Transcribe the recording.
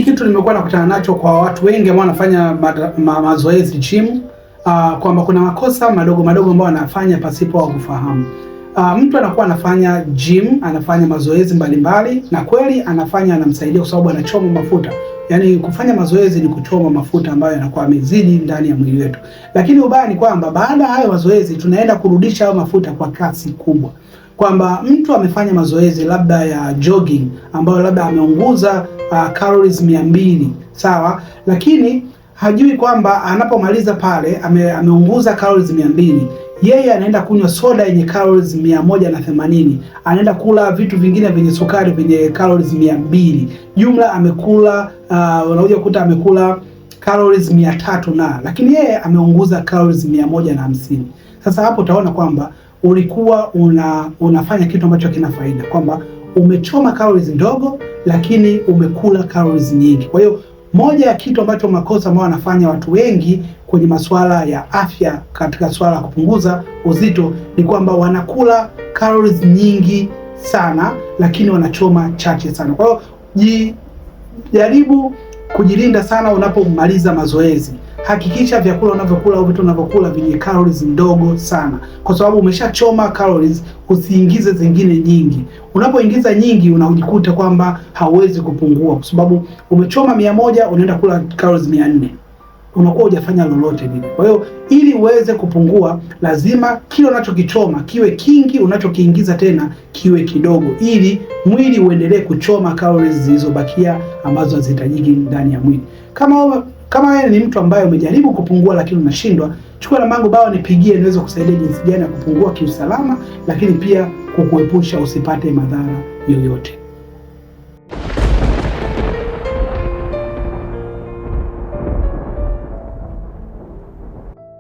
Hiki kitu nimekuwa nakutana nacho kwa watu wengi ambao wanafanya mazoezi gym, kwamba kuna makosa madogo madogo ambayo wanafanya pasipo wao kufahamu. Mtu anakuwa anafanya gym, anafanya mazoezi mbalimbali na kweli anafanya, anamsaidia kwa sababu anachoma mafuta. Yaani kufanya mazoezi ni kuchoma mafuta ambayo yanakuwa yamezidi ndani ya mwili wetu. Lakini ubaya ni kwamba baada ya hayo mazoezi tunaenda kurudisha hayo mafuta kwa kasi kubwa. Kwamba mtu amefanya mazoezi labda ya jogging ambayo labda ameunguza calories 200, sawa, lakini hajui kwamba anapomaliza pale ameunguza calories 200, yeye anaenda kunywa soda yenye calories 180, anaenda kula vitu vingine vyenye sukari vyenye calories 200, jumla amekula unakuja kukuta amekula calories 300 na, lakini yeye ameunguza calories 150. Sasa hapo utaona kwamba ulikuwa unafanya kitu ambacho kina faida, kwamba umechoma calories ndogo lakini umekula calories nyingi. Kwa hiyo moja ya kitu ambacho makosa ambayo wanafanya watu wengi kwenye masuala ya afya katika swala la kupunguza uzito ni kwamba wanakula calories nyingi sana lakini wanachoma chache sana. Kwa hiyo jaribu kujilinda sana unapomaliza mazoezi. Hakikisha vyakula unavyokula au vitu unavyokula vyenye calories ndogo sana, kwa sababu umeshachoma calories, usiingize zingine nyingi. Unapoingiza nyingi unajikuta kwamba hauwezi kupungua, kwa sababu umechoma 100 unaenda kula calories 400, unakuwa hujafanya lolote lile. Kwa hiyo ili uweze kupungua, lazima kile unachokichoma kiwe kingi, unachokiingiza tena kiwe kidogo, ili mwili uendelee kuchoma calories zilizobakia ambazo hazihitajiki ndani ya mwili. Kama wewe ni mtu ambaye umejaribu kupungua lakini unashindwa, chukua namba yangu bao nipigie niweze kusaidia jinsi gani ya kupungua kiusalama, lakini pia kukuepusha usipate madhara yoyote.